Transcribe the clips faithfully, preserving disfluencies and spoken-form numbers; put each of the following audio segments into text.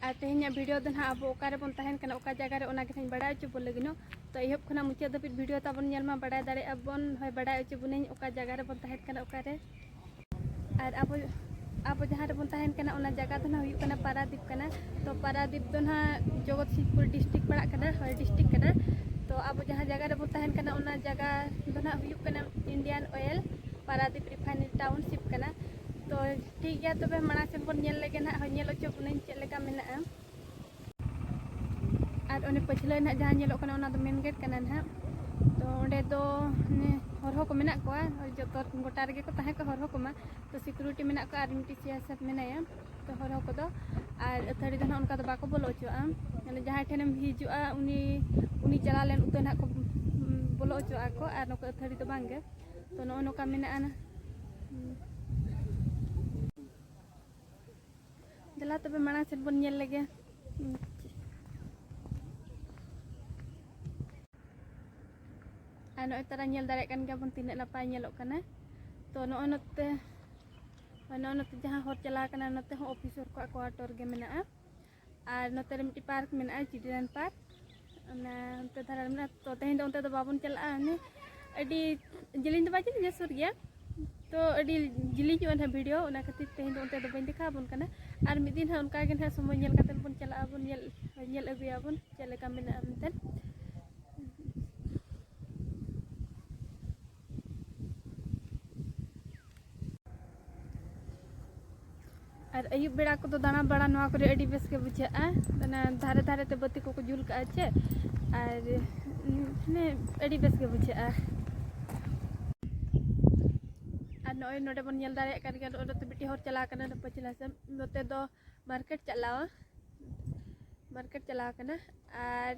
ᱟᱨ ᱛᱮᱦᱮᱧᱟᱜ video ᱫᱚ ᱱᱟᱦᱟᱜ ᱟᱵᱚ ᱚᱠᱟ ᱨᱮᱵᱚᱱ ᱛᱟᱦᱮᱱ ᱠᱟᱱᱟ, ᱚᱠᱟ ᱡᱟᱭᱜᱟ ᱨᱮ, ᱚᱱᱟ ᱜᱮ ᱱᱟᱦᱟᱜ ᱤᱧ ᱵᱟᱲᱟᱭ ᱦᱚᱪᱚ ᱵᱚᱱ ᱞᱟᱹᱜᱤᱫᱚᱜ᱾ ᱛᱚ ᱮᱦᱚᱵ ᱠᱷᱚᱱᱟᱜ ᱢᱩᱪᱟᱹᱫ ᱫᱷᱟᱹᱵᱤᱡ video ᱛᱟᱵᱚᱱ ᱧᱮᱞ ᱢᱟ, ᱵᱟᱲᱟᱭ ᱫᱟᱲᱮᱭᱟᱜᱼᱟ ᱵᱚᱱ, ᱦᱳᱭ, ᱵᱟᱲᱟᱭ ᱦᱚᱪᱚ ᱵᱚᱱᱟᱹᱧ ᱚᱠᱟ ᱡᱟᱭᱜᱟ ᱨᱮᱵᱚᱱ ᱛᱟᱦᱮᱱ ᱠᱟᱱᱟ, ᱚᱠᱟ ᱨᱮ᱾ ᱟᱨ ᱟᱵᱚ, ᱟᱵᱚ ᱡᱟᱦᱟᱸ ᱨᱮᱵᱚᱱ ᱛᱟᱦᱮᱱ ᱠᱟᱱᱟ, ᱚᱱᱟ ᱡᱟᱭᱜᱟ ᱫᱚ ᱱᱟᱦᱟᱜ ᱦᱩᱭᱩᱜ ᱠᱟᱱᱟ ᱯᱟᱨᱟᱫᱤᱯ ᱠᱟᱱᱟ᱾ ᱛᱚ ᱯᱟᱨᱟᱫᱤᱯ ᱫᱚ ᱱᱟᱦᱟᱜ ᱡᱚᱜᱚᱛᱥᱤᱝᱯᱩᱨ district ᱯᱟᱲᱟᱜ ᱠᱟᱱᱟ, ᱦᱳᱭ, district ᱠᱟᱱᱟ᱾ ᱛᱚ ᱟᱵᱚ ᱡᱟᱦᱟᱸ ᱡᱟᱭᱜᱟ ᱨᱮᱵᱚᱱ ᱛᱟᱦᱮᱱ ᱠᱟᱱᱟ, ᱚᱱᱟ ᱡᱟᱭᱜᱟ ᱫᱚ ᱱᱟᱦᱟᱜ ᱦᱩᱭᱩᱜ ᱠᱟᱱᱟ Indian Oil Paradip refinery township ᱠᱟᱱᱟ᱾ ᱛᱚ ᱴᱷᱤᱠ ᱜᱮᱭᱟ, ᱛᱚᱵᱮ ᱢᱟᱲᱟᱝ ᱥᱮᱫ ᱵᱚᱱ ᱧᱮᱞ ᱞᱮᱜᱮ ᱱᱟᱦᱟᱜ, ᱦᱳᱭ, ᱧᱮᱞ ᱦᱚᱪᱚ ᱵᱚᱱᱟᱹᱧ ᱪᱮᱫ ᱞᱮᱠᱟ ᱢᱮᱱᱟᱜᱼᱟ᱾ ᱟᱨ ᱚᱱᱮ ᱯᱟᱹᱪᱷᱞᱟᱹ ᱱᱟᱦᱟᱜ ᱡᱟᱦᱟᱸ ᱧᱮᱞᱚᱜ ᱠᱟᱱᱟ, ᱚᱱᱟ ᱫᱚ main gate ᱠᱟᱱᱟ ᱱᱟᱦᱟᱜ᱾ ᱛᱚ ᱚᱸᱰᱮ ᱫᱚ ᱢᱟᱱᱮ ᱦᱚᱨᱦᱚ ᱠᱚ ᱢᱮᱱᱟᱜ ᱠᱚᱣᱟ, ᱡᱚᱛᱚ ᱜᱚᱴᱟ ᱨᱮᱜᱮ ᱠᱚ ᱛᱟᱦᱮᱸ ᱠᱚᱜ ᱦᱚᱨᱦᱚ ᱠᱚᱢᱟ᱾ ᱛᱚ security ᱢᱮᱱᱟᱜ ᱠᱚᱣᱟ ᱟᱨ ᱢᱤᱫᱴᱤᱡ CI sir ᱢᱮᱱᱟᱭᱟ᱾ ᱛᱚ ᱦᱚᱨᱦᱚ ᱠᱚᱫᱚ ᱟᱨ ᱟᱹᱛᱷᱟᱹᱲᱤ ᱫᱚ ᱱᱟᱦᱟᱜ ᱚᱱᱠᱟ ᱫᱚ ᱵᱟᱠᱚ ᱵᱚᱞᱚ ᱦᱚᱪᱚᱣᱟᱜᱼᱟ᱾ ᱢᱟᱱᱮ ᱡᱟᱦᱟᱸᱭ ᱴᱷᱮᱱᱮᱢ ᱦᱤᱡᱩᱜᱼᱟ, ᱩᱱᱤ, ᱩᱱᱤ ᱪᱟᱞᱟᱣ ᱞᱮᱱ ᱩᱛᱟᱹᱨ ᱱᱟᱦᱟᱜ ᱠᱚ ᱵᱚᱞᱚ ᱦᱚᱪᱚᱣᱟᱜᱼᱟ ᱠᱚ, ᱟᱨ ᱱᱚᱝᱠᱟ ᱟᱹᱛᱷᱟᱹᱲᱤ ᱫᱚ ᱵᱟᱝ ᱜᱮ᱾ ᱛᱚ ᱱᱚᱜᱼᱚ ᱱᱚᱝᱠᱟ ᱢᱮᱱᱟᱜᱼᱟ ᱱᱟ᱾ ᱫᱮᱞᱟ ᱛᱚᱵᱮ ᱢᱟᱲᱟᱝ ᱥᱮᱫ ᱵᱚᱱ ᱧᱮᱞ ᱞᱮᱜᱮ᱾ ᱟᱨ ᱱᱚᱜᱼᱚᱭ ᱛᱟᱨᱟ ᱧᱮᱞ ᱫᱟᱲᱮᱭᱟᱜ ᱠᱟᱱ ᱜᱮᱭᱟ ᱵᱚᱱ ᱛᱤᱱᱟᱹᱜ ᱱᱟᱯᱟᱭ ᱧᱮᱞᱚᱜ ᱠᱟᱱᱟ᱾ ᱛᱚ ᱱᱚᱜᱼᱚᱭ ᱱᱚᱛᱮ, ᱱᱚᱜᱼᱚᱭ ᱱᱚᱛᱮ ᱡᱟᱦᱟᱸ ᱦᱚᱨ ᱪᱟᱞᱟᱣ ᱠᱟᱱᱟ, ᱱᱚᱛᱮ ᱦᱚᱸ officer ᱠᱚᱣᱟᱜ quarter ᱜᱮ ᱢᱮᱱᱟᱜᱼᱟ᱾ ᱟᱨ ᱱᱚᱛᱮ ᱨᱮ ᱢᱤᱫᱴᱤᱡ park ᱢᱮᱱᱟᱜᱼᱟ, children park, ᱚᱱᱟ ᱚᱱᱛᱮ ᱫᱷᱟᱨᱟ ᱨᱮ ᱢᱮᱱᱟᱜᱼᱟ᱾ ᱛᱚ ᱛᱮᱦᱮᱧ ᱫᱚ ᱚᱱᱛᱮ ᱫᱚ ᱵᱟᱵᱚᱱ ᱪᱟᱞᱟᱜᱼᱟ, ᱢᱟᱱᱮ ᱟᱹᱰᱤ ᱡᱮᱞᱮᱧ ᱫᱚ ᱵᱟᱭ ᱡᱮᱞᱮᱧᱟ, ᱥᱩᱨ ᱜᱮᱭᱟ᱾ ᱛᱚ ᱟᱹᱰᱤ ᱡᱤᱞᱤᱧᱚᱜᱼᱟ ᱱᱟᱦᱟᱜ video, ᱚᱱᱟ ᱠᱷᱟᱹᱛᱤᱨ ᱛᱮᱦᱮᱧ ᱫᱚ ᱚᱱᱛᱮ ᱫᱚ ᱵᱟᱹᱧ ᱫᱮᱠᱷᱟᱣ ᱟᱵᱚᱱ ᱠᱟᱱᱟ᱾ ᱟᱨ ᱢᱤᱫ ᱫᱤᱱ ᱦᱟᱸᱜ ᱚᱱᱠᱟ ᱜᱮ ᱱᱟᱦᱟᱜ ᱥᱚᱢᱚᱭ ᱧᱮᱞ ᱠᱟᱛᱮᱫ ᱵᱚᱱ ᱪᱟᱞᱟᱜ ᱟᱵᱚᱱ, ᱧᱮᱞ, ᱧᱮᱞ ᱟᱹᱜᱩᱭᱟᱵᱚᱱ ᱪᱮᱫ ᱞᱮᱠᱟ ᱢᱮᱱᱟᱜᱼᱟ ᱢᱮᱱᱛᱮ᱾ ᱟᱨ ᱟᱹᱭᱩᱵ ᱵᱮᱲᱟ ᱠᱚᱫᱚ ᱫᱟᱬᱟ ᱵᱟᱲᱟ ᱱᱚᱣᱟ ᱠᱚᱨᱮ ᱟᱹᱰᱤ ᱵᱮᱥ ᱜᱮ ᱵᱩᱡᱷᱟᱹᱜᱼᱟ᱾ ᱚᱱᱟ ᱫᱷᱟᱨᱮ ᱫᱷᱟᱨᱮ ᱛᱮ ᱵᱟᱹᱛᱤ ᱠᱚᱠᱚ ᱡᱩᱞ ᱠᱟᱜᱼᱟ ᱪᱮ, ᱟᱨ, ᱩᱸ, ᱢᱟᱱᱮ ᱟᱹᱰᱤ ᱵᱮᱥ ᱜᱮ ᱵᱩᱡᱷᱟᱹᱜᱼᱟ᱾ ᱟᱨ ᱱᱚᱜᱼᱚᱭ ᱱᱚᱰᱮ ᱵᱚᱱ ᱧᱮᱞ ᱫᱟᱲᱮᱭᱟᱜ ᱠᱟᱱ ᱜᱮᱭᱟ, ᱱᱚᱜᱼᱚᱭ ᱱᱚᱛᱮ ᱢᱤᱫᱴᱤᱡ ᱦᱚᱨ ᱪᱟᱞᱟᱣ ᱠᱟᱱᱟ, ᱱᱚᱛᱮ ᱯᱟᱹᱪᱷᱞᱟ ᱥᱮᱫ, ᱱᱚᱛᱮ ᱫᱚ market ᱪᱟᱞᱟᱣᱟ, market ᱪᱟᱞᱟᱣ ᱠᱟᱱᱟ᱾ ᱟᱨ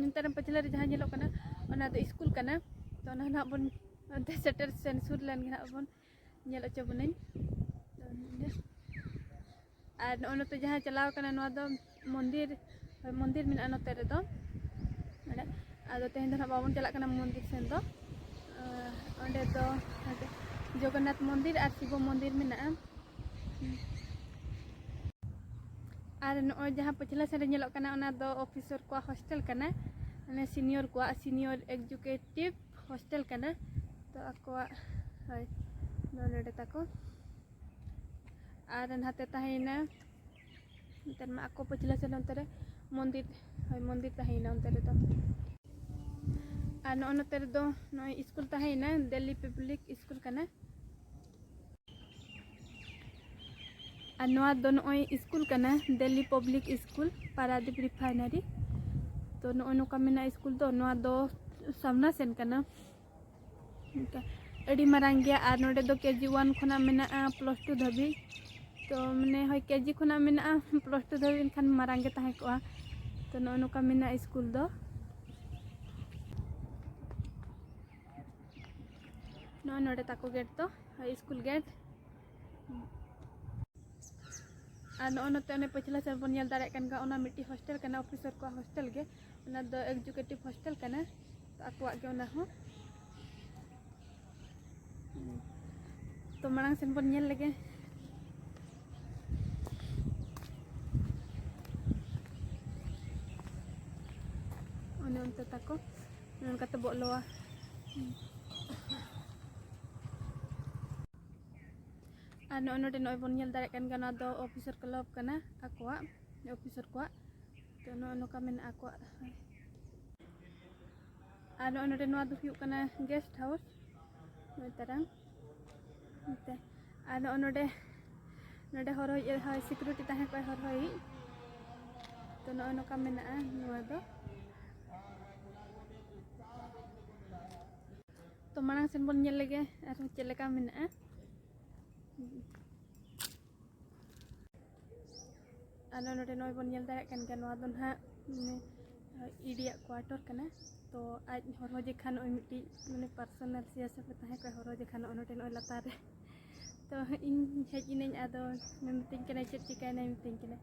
ᱱᱚᱛᱮ ᱨᱮ ᱯᱟᱹᱪᱷᱞᱟᱹ ᱨᱮ ᱡᱟᱦᱟᱸ ᱧᱮᱞᱚᱜ ᱠᱟᱱᱟ, ᱚᱱᱟ ᱫᱚ ᱥᱠᱩᱞ ᱠᱟᱱᱟ᱾ ᱛᱚ ᱚᱱᱟ ᱱᱟᱦᱟᱜ ᱵᱚᱱ ᱚᱱᱛᱮ ᱥᱮᱴᱮᱨ ᱥᱮᱱ ᱥᱩᱨ ᱞᱮᱱ ᱜᱮ ᱱᱟᱦᱟᱜ ᱵᱚᱱ ᱧᱮᱞ ᱦᱚᱪᱚ ᱵᱚᱱᱟᱹᱧ᱾ ᱛᱚ ᱱᱚᱰᱮ, ᱟᱨ ᱱᱚᱜᱼᱚᱭ ᱱᱚᱛᱮ ᱡᱟᱦᱟᱸ ᱪᱟᱞᱟᱣ ᱠᱟᱱᱟ, ᱱᱚᱣᱟ ᱫᱚ ᱢᱚᱱᱫᱤᱨ, ᱢᱚᱱᱫᱤᱨ ᱢᱮᱱᱟᱜᱼᱟ ᱱᱚᱛᱮ ᱨᱮᱫᱚ᱾ ᱱᱚᱰᱮ, ᱟᱫᱚ ᱛᱮᱦᱮᱧ ᱫᱚ ᱱᱟᱦᱟᱜ ᱵᱟᱵᱚᱱ ᱪᱟᱞᱟᱜ ᱠᱟᱱᱟ ᱢᱚᱱᱫᱤᱨ ᱥᱮᱱ ᱫᱚ᱾ ᱟᱨ ᱚᱸᱰᱮ ᱫᱚ ᱡᱚᱜᱚᱱᱱᱟᱛᱷ ᱢᱚᱱᱫᱤᱨ ᱟᱨ ᱥᱤᱵᱚ ᱢᱚᱱᱫᱤᱨ ᱢᱮᱱᱟᱜᱼᱟ᱾ ᱟᱨ ᱱᱚᱜᱼᱚᱭ ᱡᱟᱦᱟᱸ ᱯᱟᱹᱪᱷᱞᱟᱹ ᱥᱮᱫ ᱨᱮ ᱧᱮᱞᱚᱜ ᱠᱟᱱᱟ, ᱚᱱᱟ ᱫᱚ ᱚᱯᱷᱤᱥᱟᱨ ᱠᱚᱣᱟᱜ ᱦᱳᱥᱴᱮᱞ ᱠᱟᱱᱟ, ᱢᱟᱱᱮ ᱥᱤᱱᱤᱭᱚᱨ ᱠᱚᱣᱟᱜ, ᱥᱤᱱᱤᱭᱚᱨ ᱮᱠᱡᱤᱠᱩᱴᱤᱵᱷ ᱦᱳᱥᱴᱮᱞ ᱠᱟᱱᱟ᱾ ᱛᱚ ᱟᱠᱚᱣᱟᱜ, ᱦᱳᱭ, ᱫᱚ ᱱᱚᱰᱮ ᱛᱟᱠᱚ᱾ ᱟᱨ ᱱᱟᱛᱮ ᱛᱟᱦᱮᱸᱭᱮᱱᱟ, ᱱᱮᱛᱟᱨ ᱢᱟ ᱟᱠᱚ ᱯᱟᱹᱪᱷᱞᱟᱹ ᱥᱮᱫ ᱚᱱᱛᱮ ᱨᱮ ᱢᱚᱱᱫᱤᱨ, ᱦᱳᱭ, ᱢᱚᱱᱫᱤᱨ ᱛᱟᱦᱮᱸᱭᱮᱱᱟ ᱚᱱᱛᱮ ᱨᱮᱫᱚ᱾ ᱟᱨ ᱱᱚᱜᱼᱚ ᱱᱚᱛᱮ ᱨᱮᱫᱚ ᱱᱚᱜᱼᱚᱭ ᱥᱠᱩᱞ ᱛᱟᱦᱮᱸᱭᱮᱱᱟ, ᱫᱤᱞᱞᱤ ᱯᱟᱵᱽᱞᱤᱠ ᱥᱠᱩᱞ ᱠᱟᱱᱟ᱾ ᱟᱨ ᱱᱚᱣᱟ ᱫᱚ ᱱᱚᱜᱼᱚᱭ ᱥᱠᱩᱞ ᱠᱟᱱᱟ, ᱫᱤᱞᱞᱤ ᱯᱟᱵᱽᱞᱤᱠ ᱥᱠᱩᱞ, ᱯᱟᱨᱟᱫᱤᱯ ᱨᱤᱯᱷᱟᱭᱱᱟᱨᱤ᱾ ᱛᱚ ᱱᱚᱜᱼᱚ ᱱᱚᱝᱠᱟ ᱢᱮᱱᱟᱜᱼᱟ ᱥᱠᱩᱞ ᱫᱚ᱾ ᱱᱚᱣᱟ ᱫᱚ ᱥᱟᱢᱱᱟ ᱥᱮᱱ ᱠᱟᱱᱟ, ᱚᱱᱠᱟ ᱟᱹᱰᱤ ᱢᱟᱨᱟᱝ ᱜᱮᱭᱟ᱾ ᱟᱨ ᱱᱚᱰᱮ ᱫᱚ ᱠᱮ ᱡᱤ ᱚᱣᱟᱱ ᱠᱷᱚᱱᱟᱜ ᱢᱮᱱᱟᱜᱼᱟ ᱯᱞᱟᱥ ᱴᱩ ᱫᱷᱟᱹᱵᱤᱡ᱾ ᱛᱚ ᱢᱟᱱᱮ, ᱦᱳᱭ, ᱠᱮ ᱡᱤ ᱠᱷᱚᱱᱟᱜ ᱢᱮᱱᱟᱜᱼᱟ ᱯᱞᱟᱥ ᱴᱩ ᱫᱷᱟᱹᱵᱤᱡ, ᱮᱱᱠᱷᱟᱱ ᱢᱟᱨᱟᱝ ᱜᱮ ᱛᱟᱦᱮᱸ ᱠᱚᱜᱼᱟ᱾ ᱛᱚ ᱱᱚᱜᱼᱚ ᱱᱚᱝᱠᱟ ᱢᱮᱱᱟᱜᱼᱟ ᱥᱠᱩᱞ ᱫᱚ᱾ ᱱᱚᱜᱼᱚᱭ ᱱᱚᱰᱮ ᱛᱟᱠᱚ ᱜᱮᱴ ᱫᱚ, ᱦᱳᱭ, ᱥᱠᱩᱞ ᱜᱮᱴ᱾ ᱟᱨ ᱱᱚᱜᱼᱚ ᱱᱚᱛᱮ ᱚᱱᱮ ᱯᱟᱹᱪᱷᱞᱟᱹ ᱥᱮᱫ ᱵᱚᱱ ᱧᱮᱞ ᱫᱟᱲᱮᱭᱟᱜ ᱠᱟᱱ ᱜᱮᱭᱟ, ᱚᱱᱟ ᱢᱤᱫᱴᱤᱡ ᱦᱳᱥᱴᱮᱞ ᱠᱟᱱᱟ, ᱚᱯᱷᱤᱥᱟᱨ ᱠᱚᱣᱟᱜ ᱦᱳᱥᱴᱮᱞ ᱜᱮ᱾ ᱚᱱᱟ ᱫᱚ ᱮᱠᱡᱤᱠᱩᱴᱤᱵᱷ ᱦᱳᱥᱴᱮᱞ ᱠᱟᱱᱟ, ᱛᱚ ᱟᱠᱚᱣᱟᱜ ᱜᱮ ᱚᱱᱟ ᱦᱚᱸ᱾ ᱛᱚ ᱢᱟᱲᱟᱝ ᱥᱮᱱ ᱵᱚᱱ ᱧᱮᱞ ᱞᱮᱜᱮ᱾ ᱚᱱᱮ ᱚᱱᱛᱮ ᱛᱟᱠᱚ, ᱚᱱᱮ ᱚᱱᱠᱟᱛᱮ ᱵᱚᱞᱚᱜᱼᱟ᱾ ᱟᱨ ᱱᱚᱜᱼᱚᱭ ᱱᱚᱰᱮ ᱱᱚᱜᱼᱚᱭ ᱵᱚᱱ ᱧᱮᱞ ᱫᱟᱲᱮᱭᱟᱜ ᱠᱟᱱ ᱜᱮᱭᱟ, ᱱᱚᱣᱟ ᱫᱚ ᱚᱯᱷᱤᱥᱟᱨ ᱠᱞᱟᱵᱽ ᱠᱟᱱᱟ ᱟᱠᱚᱣᱟᱜ, ᱚᱯᱷᱤᱥᱟᱨ ᱠᱚᱣᱟᱜ᱾ ᱛᱚ ᱱᱚᱜᱼᱚᱭ ᱱᱚᱝᱠᱟ ᱢᱮᱱᱟᱜᱼᱟ ᱟᱠᱚᱣᱟᱜ᱾ ᱟᱨ ᱱᱚᱜᱼᱚᱭ ᱱᱚᱰᱮ ᱱᱚᱣᱟ ᱫᱚ ᱦᱩᱭᱩᱜ ᱠᱟᱱᱟ ᱜᱮᱥᱴ ᱦᱟᱣᱩᱥ, ᱱᱚᱜᱼᱚᱭ ᱛᱟᱨᱟᱝ᱾ ᱱᱚᱛᱮ᱾ ᱟᱨ ᱱᱚᱜᱼᱚᱭ ᱱᱚᱰᱮ, ᱱᱚᱰᱮ ᱦᱚᱨᱦᱚᱭᱤᱡ, ᱦᱳᱭ, ᱥᱤᱠᱩᱨᱤᱴᱤ ᱛᱟᱦᱮᱸ ᱠᱚᱜᱼᱟᱭ ᱦᱚᱨᱦᱚᱭᱤᱡ᱾ ᱛᱚ ᱱᱚᱜᱼᱚᱭ ᱱᱚᱝᱠᱟ ᱢᱮᱱᱟᱜᱼᱟ ᱱᱚᱣᱟ ᱫᱚ᱾ ᱛᱚ ᱢᱟᱲᱟᱝ ᱥᱮᱱ ᱵᱚᱱ ᱧᱮᱞ ᱞᱮᱜᱮ ᱟᱨᱦᱚᱸ ᱪᱮᱫ ᱞᱮᱠᱟ ᱢᱮᱱᱟᱜᱼᱟ᱾ ᱟᱨ ᱱᱚᱰᱮ ᱱᱚᱜᱼᱚᱭ ᱵᱚᱱ ᱧᱮᱞ ᱫᱟᱲᱮᱭᱟᱜ ᱠᱟᱱ ᱜᱮᱭᱟ, ᱱᱚᱣᱟ ᱫᱚ ᱱᱟᱦᱟᱜ, ᱢᱟᱱᱮ, ᱤᱰᱤᱭᱟᱜ ᱠᱣᱟᱴᱟᱨ ᱠᱟᱱᱟ᱾ ᱛᱚ ᱟᱡ ᱦᱚᱨᱦᱚ ᱡᱮᱠᱷᱟ ᱱᱚᱜᱼᱚᱭ ᱢᱤᱫᱴᱤᱡ, ᱢᱟᱱᱮ, ᱯᱟᱨᱥᱚᱱᱟᱞ ᱥᱮᱭᱟᱨ ᱥᱮᱯ ᱨᱮ ᱛᱟᱦᱮᱸ ᱠᱚᱜᱼᱟ ᱦᱚᱨᱦᱚ ᱡᱮᱠᱷᱟ ᱱᱚᱜᱼᱚᱭ ᱱᱚᱰᱮ ᱱᱚᱜᱼᱚᱭ ᱞᱟᱛᱟᱨ ᱨᱮ᱾ ᱛᱚ ᱤᱧ ᱦᱮᱡ ᱮᱱᱟᱹᱧ, ᱟᱫᱚ ᱢᱤᱛᱟᱹᱧ ᱠᱟᱱᱟᱭ, "ᱪᱮᱫ ᱪᱤᱠᱟᱹᱭᱮᱱᱟᱭ?" ᱢᱤᱛᱟᱹᱧ ᱠᱟᱱᱟᱭ᱾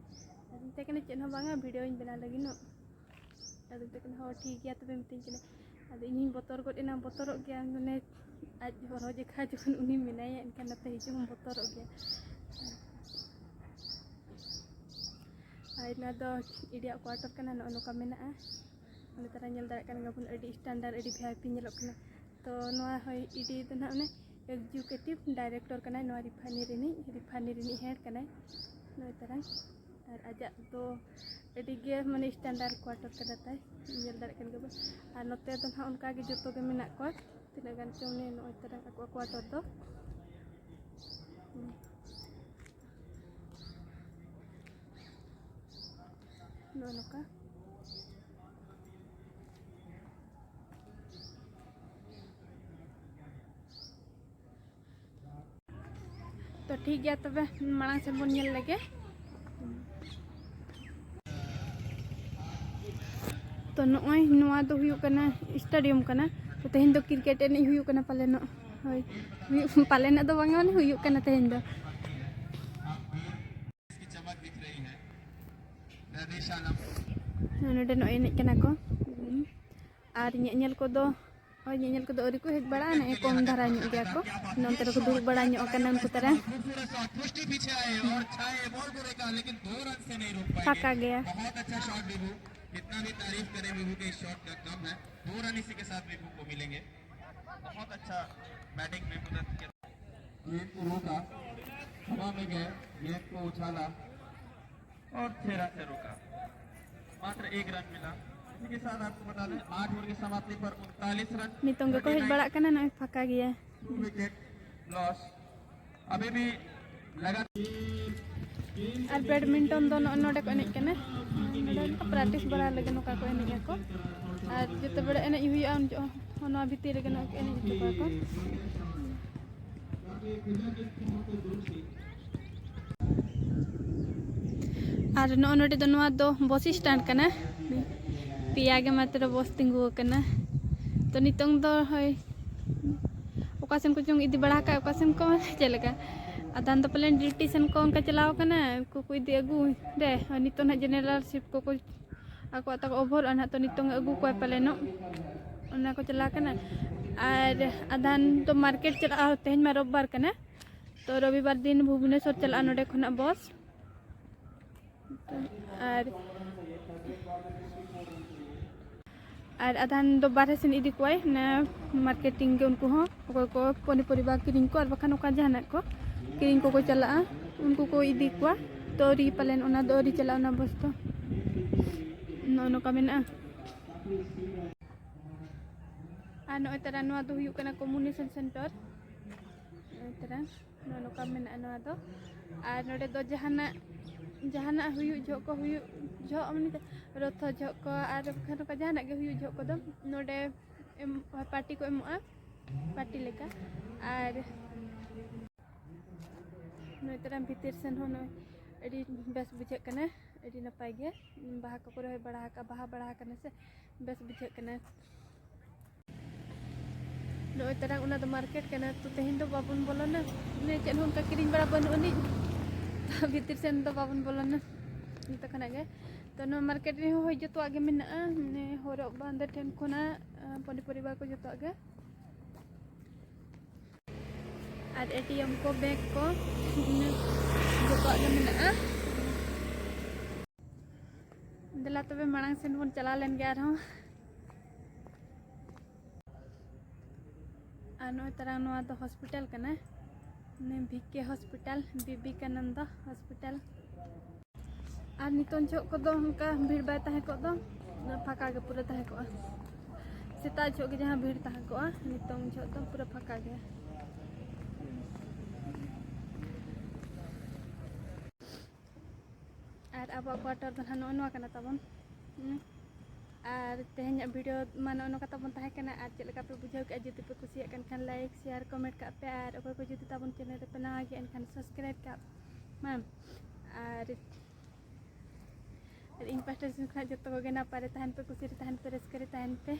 ᱟᱫᱚ ᱢᱮᱛᱟᱭ ᱠᱟᱱᱟ, "ᱪᱮᱫ ᱦᱚᱸ ᱵᱟᱝᱟ, ᱵᱷᱤᱰᱤᱭᱳᱧ ᱵᱮᱱᱟᱣ ᱞᱟᱹᱜᱤᱫ ᱱᱚᱜ᱾" ᱟᱫᱚ ᱢᱮᱛᱟᱭ ᱠᱟᱱᱟ, "ᱦᱚᱸ, ᱴᱷᱤᱠ ᱜᱮᱭᱟ ᱛᱚᱵᱮ," ᱢᱤᱛᱟᱹᱧ ᱠᱟᱱᱟ᱾ ᱟᱫᱚ ᱤᱧ ᱦᱚᱸᱧ ᱵᱚᱛᱚᱨ ᱜᱚᱫ ᱮᱱᱟ, ᱵᱚᱛᱚᱨᱚᱜ ᱜᱮᱭᱟ, ᱢᱟᱱᱮ, ᱟᱡ ᱦᱚᱨᱦᱚ ᱡᱮᱠᱷᱟ ᱡᱚᱠᱷᱚᱱ ᱩᱱᱤ ᱢᱮᱱᱟᱭᱟ, ᱮᱱᱠᱷᱟᱱ ᱱᱚᱛᱮ ᱦᱤᱡᱩᱜ ᱦᱚᱸᱢ ᱵᱚᱛᱚᱨᱚᱜ ᱜᱮᱭᱟ᱾ ᱟᱨ ᱱᱚᱣᱟ ᱫᱚ ᱤᱰᱤᱭᱟᱜ quarter ᱠᱟᱱᱟ, ᱱᱚᱜᱼᱚ ᱱᱚᱝᱠᱟ ᱢᱮᱱᱟᱜᱼᱟ᱾ ᱚᱸᱰᱮ ᱛᱟᱨᱟ ᱧᱮᱞ ᱫᱟᱲᱮᱭᱟᱜ ᱠᱟᱱ ᱜᱮᱭᱟᱵᱚᱱ, ᱟᱹᱰᱤ standard, ᱟᱹᱰᱤ V I P ᱧᱮᱞᱚᱜ ᱠᱟᱱᱟ᱾ ᱛᱚ ᱱᱚᱣᱟ ᱦᱚᱭ ᱤᱰᱤ ᱫᱚ ᱱᱟᱦᱟᱜ ᱚᱱᱮ executive director ᱠᱟᱱᱟᱭ ᱱᱚᱣᱟ ᱨᱤᱯᱷᱟᱭᱱᱟᱨᱤ ᱨᱤᱱᱤᱡ, ᱨᱤᱯᱷᱟᱭᱱᱟᱨᱤ ᱨᱤᱱᱤᱡ head ᱠᱟᱱᱟᱭ ᱱᱚᱜᱼᱚᱭ ᱛᱟᱨᱟ᱾ ᱟᱨ ᱟᱡᱟᱜ ᱫᱚ ᱟᱹᱰᱤ ᱜᱮ ᱢᱟᱱᱮ standard quarter ᱠᱟᱱᱟ ᱛᱟᱭ, ᱧᱮᱞ ᱫᱟᱲᱮᱭᱟᱜ ᱠᱟᱱ ᱜᱮᱭᱟᱵᱚᱱ᱾ ᱟᱨ ᱱᱚᱛᱮ ᱫᱚ ᱱᱟᱦᱟᱜ ᱚᱱᱠᱟ ᱜᱮ ᱡᱚᱛᱚ ᱜᱮ ᱢᱮᱱᱟᱜ ᱠᱚᱣᱟ, ᱛᱤᱱᱟᱹᱜ ᱜᱟᱱ ᱪᱚᱝ ᱱᱤᱭᱟᱹ ᱱᱚᱜᱼᱚᱭ ᱛᱟᱨᱟ ᱟᱠᱚᱣᱟᱜ quarter ᱫᱚ᱾ ᱦᱩᱸ᱾ ᱱᱚᱜᱼᱚ ᱱᱚᱝᱠᱟ᱾ ᱛᱚ ᱴᱷᱤᱠ ᱜᱮᱭᱟ, ᱛᱚᱵᱮ ᱢᱟᱲᱟᱝ ᱥᱮᱱ ᱵᱚᱱ ᱧᱮᱞ ᱞᱮᱜᱮ᱾ ᱛᱚ ᱱᱚᱜᱼᱚᱭ ᱱᱚᱣᱟ ᱫᱚ ᱦᱩᱭᱩᱜ ᱠᱟᱱᱟ stadium ᱠᱟᱱᱟ᱾ ᱛᱚ ᱛᱮᱦᱮᱧ ᱫᱚ cricket ᱮᱱᱮᱡ ᱦᱩᱭᱩᱜ ᱠᱟᱱᱟ ᱯᱟᱞᱮᱱᱚᱜ᱾ ᱦᱳᱭ, ᱦᱩᱭᱩᱜ, ᱯᱟᱞᱮᱱᱚᱜ ᱫᱚ ᱵᱟᱝᱟ, ᱢᱟᱱᱮ ᱦᱩᱭᱩᱜ ᱠᱟᱱᱟ ᱛᱮᱦᱮᱧ ᱫᱚ᱾ ᱱᱚᱰᱮ ᱱᱚᱜᱼᱚᱭ ᱮᱱᱮᱡ ᱠᱟᱱᱟ ᱠᱚ᱾ ᱟᱨ ᱧᱮᱧᱮᱞ ᱠᱚᱫᱚ, ᱦᱳᱭ, ᱧᱮᱧᱮᱞ ᱠᱚᱫᱚ ᱟᱹᱣᱨᱤ ᱠᱚ ᱦᱮᱡ ᱵᱟᱲᱟᱜᱼᱟ, ᱱᱮᱜᱼᱮ ᱠᱚᱢ ᱫᱷᱟᱨᱟ ᱧᱚᱜ ᱜᱮᱭᱟ ᱠᱚ᱾ ᱱᱚᱱᱛᱮ ᱨᱮᱠᱚ ᱫᱩᱲᱩᱵ ᱵᱟᱲᱟ ᱧᱚᱜ ᱟᱠᱟᱱᱟ ᱩᱱᱠᱩ ᱛᱟᱨᱟ᱾ ᱯᱷᱟᱸᱠᱟ ᱜᱮᱭᱟ᱾ बहुत अच्छा बैटिंग में मदद किया। गेंद को रोका, हवा में गए, गेंद को उछाला और छह रन से रोका। मात्र एक रन मिला। इसी के साथ आपको बता दें, आठ ओवर की समाप्ति पर उनतालीस रन। ᱱᱤᱛᱚᱝ ᱜᱮᱠᱚ ᱦᱮᱡ ᱵᱟᱲᱟᱜ ᱠᱟᱱᱟ, ᱱᱚᱜᱼᱚᱭ ᱯᱷᱟᱸᱠᱟ ᱜᱮᱭᱟ᱾ Two wicket loss. अभी भी लगा। ᱟᱨ badminton ᱫᱚ ᱱᱚᱜᱼᱚᱭ ᱱᱚᱰᱮ ᱠᱚ ᱮᱱᱮᱡ ᱠᱟᱱᱟ᱾ ᱱᱚᱰᱮ ᱱᱚᱝᱠᱟ practice ᱵᱟᱲᱟ ᱞᱟᱹᱜᱤᱫ ᱱᱚᱝᱠᱟ ᱠᱚ ᱮᱱᱮᱡ ᱟᱠᱚ᱾ ᱟᱨ ᱡᱮᱛᱮ ᱵᱮᱲᱟ ᱮᱱᱮᱡ ᱦᱩᱭᱩᱜᱼᱟ, ᱩᱱ ᱡᱚᱦᱚᱜ ᱦᱚᱸ ᱱᱚᱣᱟ ᱵᱷᱤᱛᱤᱨ ᱨᱮᱜᱮ ᱱᱚᱜᱼᱚᱭ ᱠᱚ ᱮᱱᱮᱡ ᱦᱚᱪᱚ ᱠᱚᱣᱟ ᱠᱚ᱾ ᱟᱨ ᱱᱚᱜᱼᱚ ᱱᱚᱰᱮ ᱫᱚ, ᱱᱚᱣᱟ ᱫᱚ bus stand ᱠᱟᱱᱟ᱾ ᱯᱮᱭᱟ ᱜᱮ ᱢᱟᱛᱨᱚ bus ᱛᱤᱸᱜᱩ ᱟᱠᱟᱱᱟ᱾ ᱛᱚ ᱱᱤᱛᱚᱝ ᱫᱚ ᱦᱳᱭ ᱚᱠᱟ ᱥᱮᱱ ᱠᱚᱪᱚᱝ ᱤᱫᱤ ᱵᱟᱲᱟ ᱟᱠᱟᱫ, ᱚᱠᱟ ᱥᱮᱱ ᱠᱚ ᱪᱮᱫ ᱞᱮᱠᱟ, ᱟᱫᱷᱟᱱ ᱫᱚ ᱯᱟᱞᱮᱱ duty ᱥᱮᱱ ᱠᱚ ᱚᱱᱠᱟ ᱪᱟᱞᱟᱣ ᱟᱠᱟᱱᱟ, ᱩᱱᱠᱩ ᱠᱚ ᱤᱫᱤ ᱟᱹᱜᱩ ᱨᱮ᱾ ᱟᱨ ᱱᱤᱛᱚᱜ ᱱᱟᱦᱟᱜ general shift ᱠᱚᱠᱚ ᱟᱠᱚᱣᱟᱜ ᱛᱟᱠᱚ ᱚᱵᱷᱚᱨᱚᱜᱼᱟ ᱱᱟᱦᱟᱜ, ᱛᱚ ᱱᱤᱛᱚᱝ ᱮ ᱟᱹᱜᱩ ᱠᱚᱣᱟᱭ ᱯᱟᱞᱮᱱᱚᱜ, ᱚᱱᱟ ᱠᱚ ᱪᱟᱞᱟᱣ ᱠᱟᱱᱟ᱾ ᱟᱨ ᱟᱫᱷᱟᱱ ᱫᱚ market ᱪᱟᱞᱟᱜᱼᱟ, ᱛᱮᱦᱮᱧ ᱢᱟ ᱨᱳᱵᱵᱟᱨ ᱠᱟᱱᱟ, ᱛᱚ ᱨᱚᱵᱤᱵᱟᱨ ᱫᱤᱱ ᱵᱷᱩᱵᱽᱱᱮᱥᱚᱨ ᱪᱟᱞᱟᱜᱼᱟ ᱱᱚᱰᱮ ᱠᱷᱚᱱᱟᱜ bus᱾ ᱟᱨ ᱟᱨ ᱟᱫᱷᱟᱱ ᱫᱚ ᱵᱟᱨᱦᱮ ᱥᱮᱱ ᱤᱫᱤ ᱠᱚᱣᱟᱭ, ᱚᱱᱟ ᱢᱟᱨᱠᱮᱴᱤᱝ ᱜᱮ ᱩᱱᱠᱩ ᱦᱚᱸ, ᱚᱠᱚᱭ ᱠᱚ ᱯᱚᱱᱤᱯᱚᱨᱤᱵᱟ ᱠᱤᱨᱤᱧ ᱠᱚ ᱟᱨ ᱵᱟᱠᱷᱟᱱ ᱚᱠᱟ ᱡᱟᱦᱟᱱᱟᱜ ᱠᱚ ᱠᱤᱨᱤᱧ ᱠᱚᱠᱚ ᱪᱟᱞᱟᱜᱼᱟ, ᱩᱱᱠᱩ ᱠᱚ ᱤᱫᱤ ᱠᱚᱣᱟ᱾ ᱛᱚ ᱟᱹᱣᱨᱤ ᱯᱟᱞᱮᱱ ᱚᱱᱟ ᱫᱚ ᱟᱹᱣᱨᱤ ᱪᱟᱞᱟᱜᱼᱟ ᱚᱱᱟ ᱵᱚᱥ ᱫᱚ᱾ ᱱᱚᱜᱼᱚ ᱱᱚᱝᱠᱟ ᱢᱮᱱᱟᱜᱼᱟ᱾ ᱟᱨ ᱱᱚᱜᱼᱚᱭ ᱛᱟᱨᱟ ᱱᱚᱣᱟ ᱫᱚ ᱦᱩᱭᱩᱜ ᱠᱟᱱᱟ ᱠᱚᱢᱤᱭᱩᱱᱤᱠᱮᱥᱚᱱ ᱥᱮᱱᱴᱟᱨ᱾ ᱱᱚᱜᱼᱚᱭ ᱛᱟᱨᱟ ᱱᱚᱜᱼᱚ ᱱᱚᱝᱠᱟ ᱢᱮᱱᱟᱜᱼᱟ ᱱᱚᱣᱟ ᱫᱚ᱾ ᱟᱨ ᱱᱚᱰᱮ ᱫᱚ ᱡᱟᱦᱟᱱᱟᱜ ᱡᱟᱦᱟᱱᱟᱜ ᱦᱩᱭᱩᱜ ᱡᱚᱦᱚᱜ ᱠᱚ ᱦᱩᱭᱩᱜ ᱡᱚᱦᱚᱜ ᱢᱟᱱᱮ ᱨᱚᱛᱷᱚ ᱡᱚᱦᱚᱜ ᱠᱚ ᱟᱨ ᱵᱟᱠᱷᱟᱱ ᱱᱚᱝᱠᱟ ᱡᱟᱦᱟᱱᱟᱜ ᱜᱮ ᱦᱩᱭᱩᱜ ᱡᱚᱦᱚᱜ ᱠᱚᱫᱚ ᱱᱚᱰᱮ ᱮᱢ ᱯᱟᱨᱴᱤ ᱠᱚ ᱮᱢᱚᱜᱼᱟ, ᱯᱟᱨᱴᱤ ᱞᱮᱠᱟ᱾ ᱟᱨ ᱱᱚᱜᱼᱚᱭ ᱛᱟᱨᱟ ᱵᱷᱤᱛᱤᱨ ᱥᱮᱱ ᱦᱚᱸ ᱱᱚᱜᱼᱚᱭ ᱟᱹᱰᱤ ᱵᱮᱥ ᱵᱩᱡᱷᱟᱹᱜ ᱠᱟᱱᱟ, ᱟᱹᱰᱤ ᱱᱟᱯᱟᱭ ᱜᱮ᱾ ᱵᱟᱦᱟ ᱠᱚᱠᱚ ᱨᱚᱦᱚᱭ ᱵᱟᱲᱟ ᱟᱠᱟᱫᱼᱟ, ᱵᱟᱦᱟ ᱵᱟᱲᱟ ᱟᱠᱟᱱᱟ ᱥᱮ, ᱵᱮᱥ ᱵᱩᱡᱷᱟᱹᱜ ᱠᱟᱱᱟ᱾ ᱱᱚᱜᱼᱚᱭ ᱛᱟᱨᱟᱝ ᱚᱱᱟ ᱫᱚ ᱢᱟᱨᱠᱮᱴ ᱠᱟᱱᱟ, ᱛᱚ ᱛᱮᱦᱮᱧ ᱫᱚ ᱵᱟᱵᱚᱱ ᱵᱚᱞᱚᱱᱟ, ᱢᱟᱱᱮ ᱪᱮᱫ ᱦᱚᱸ ᱚᱱᱠᱟ ᱠᱤᱨᱤᱧ ᱵᱟᱲᱟ ᱵᱟᱹᱱᱩᱜ ᱟᱹᱱᱤᱡ, ᱛᱚ ᱵᱷᱤᱛᱤᱨ ᱥᱮᱱ ᱫᱚ ᱵᱟᱵᱚᱱ ᱵᱚᱞᱚᱱᱟ᱾ ᱡᱚᱛᱚ ᱠᱷᱚᱱᱟᱜ ᱜᱮ ᱛᱚ ᱱᱚᱣᱟ ᱢᱟᱨᱠᱮᱴ ᱨᱮᱦᱚᱸ ᱦᱳᱭ ᱡᱚᱛᱚᱣᱟᱜ ᱜᱮ ᱢᱮᱱᱟᱜᱼᱟ, ᱢᱟᱱᱮ ᱦᱚᱨᱚᱜ ᱵᱟᱸᱫᱮ ᱴᱷᱮᱱ ᱠᱷᱚᱱᱟᱜ ᱟᱸ, ᱯᱚᱱᱤ ᱯᱚᱨᱤᱵᱟᱨ ᱠᱚ ᱡᱚᱛᱚᱣᱟᱜ ᱜᱮ᱾ ᱟᱨ ᱮᱴᱤᱮᱢ ᱠᱚ, ᱵᱮᱜᱽ ᱠᱚ, ᱤᱱᱟᱹ ᱡᱚᱛᱚᱣᱟᱜ ᱜᱮ ᱢᱮᱱᱟᱜᱼᱟ᱾ ᱫᱮᱞᱟ ᱛᱚᱵᱮ ᱢᱟᱲᱟᱝ ᱥᱮᱱ ᱵᱚᱱ ᱪᱟᱞᱟᱣ ᱞᱮᱱ ᱜᱮ ᱟᱨᱦᱚᱸ᱾ ᱟᱨ ᱱᱚᱜᱼᱚᱭ ᱛᱟᱨᱟ ᱱᱚᱣᱟ ᱫᱚ ᱦᱚᱥᱯᱤᱴᱟᱞ ᱠᱟᱱᱟ, ᱵᱷᱤ ᱠᱮ ᱦᱚᱥᱯᱤᱴᱟᱞ, ᱵᱤᱵᱮᱠᱟᱱᱚᱱᱫᱚ ᱦᱚᱥᱯᱤᱴᱟᱞ᱾ ᱟᱨ ᱱᱤᱛᱚᱝ ᱡᱚᱦᱚᱜ ᱠᱚᱫᱚ ᱚᱱᱠᱟ ᱵᱷᱤᱲ ᱵᱟᱭ ᱛᱟᱦᱮᱸ ᱠᱚᱜ ᱫᱚ, ᱯᱷᱟᱸᱠᱟ ᱜᱮ ᱯᱩᱨᱟᱹ ᱛᱟᱦᱮᱸ ᱠᱚᱜᱼᱟ᱾ ᱥᱮᱛᱟᱜ ᱡᱚᱦᱚᱜ ᱜᱮ ᱡᱟᱦᱟᱸ ᱵᱷᱤᱲ ᱛᱟᱦᱮᱸ ᱠᱚᱜᱼᱟ, ᱱᱤᱛᱚᱝ ᱡᱚᱦᱚᱜ ᱫᱚ ᱯᱩᱨᱟᱹ ᱯᱷᱟᱸᱠᱟ ᱜᱮᱭᱟ᱾ ᱟᱨ ᱟᱵᱚᱣᱟᱜ ᱠᱣᱟᱴᱟᱨ ᱫᱚ ᱱᱟᱦᱟᱜ ᱱᱚᱜᱼᱚ ᱱᱚᱣᱟ ᱠᱟᱱᱟ ᱛᱟᱵᱚᱱ᱾ ᱦᱩᱸ᱾ ᱟᱨ ᱛᱮᱦᱮᱧᱟᱜ ᱵᱷᱤᱰᱤᱭᱳ ᱢᱟ ᱱᱚᱜᱼᱚ ᱱᱚᱝᱠᱟ ᱛᱟᱵᱚᱱ ᱛᱟᱦᱮᱸ ᱠᱟᱱᱟ᱾ ᱟᱨ ᱪᱮᱫ ᱞᱮᱠᱟ ᱯᱮ ᱵᱩᱡᱷᱟᱹᱣ ᱠᱮᱫᱼᱟ, ᱡᱩᱫᱤ ᱯᱮ ᱠᱩᱥᱤᱭᱟᱜ ᱠᱟᱱ ᱠᱷᱟᱱ ᱞᱟᱭᱤᱠ, ᱥᱮᱭᱟᱨ, ᱠᱚᱢᱮᱱᱴ ᱠᱟᱜ ᱯᱮ᱾ ᱟᱨ ᱚᱠᱚᱭ ᱠᱚ ᱡᱩᱫᱤ ᱛᱟᱵᱚᱱ ᱪᱮᱱᱮᱞ ᱨᱮᱯᱮ ᱱᱟᱣᱟ ᱜᱮᱭᱟ, ᱮᱱᱠᱷᱟᱱ ᱥᱟᱵᱥᱠᱨᱟᱭᱤᱵᱽ ᱠᱟᱜ ᱢᱟ᱾ ᱟᱨ ᱟᱨ ᱤᱧ ᱯᱟᱥᱴᱟ ᱥᱮᱱ ᱠᱷᱚᱱᱟᱜ ᱡᱚᱛᱚ ᱠᱚᱜᱮ ᱱᱟᱯᱟᱭ ᱨᱮ ᱛᱟᱦᱮᱱ ᱯᱮ, ᱠᱩᱥᱤ ᱨᱮ ᱛᱟᱦᱮᱱ ᱯᱮ, ᱨᱟᱹᱥᱠᱟᱹ ᱨᱮ ᱛᱟᱦᱮᱱ ᱯᱮ᱾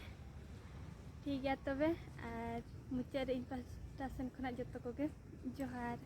ᱴᱷᱤᱠ ᱜᱮᱭᱟ ᱛᱚᱵᱮ, ᱟᱨ ᱢᱩᱪᱟᱹᱫ ᱨᱮ ᱤᱧ ᱯᱟᱥᱴᱟ ᱥᱮᱱ ᱠᱷᱚᱱᱟᱜ ᱡᱚᱛᱚ ᱠᱚᱜᱮ ᱡᱚᱦᱟᱨ᱾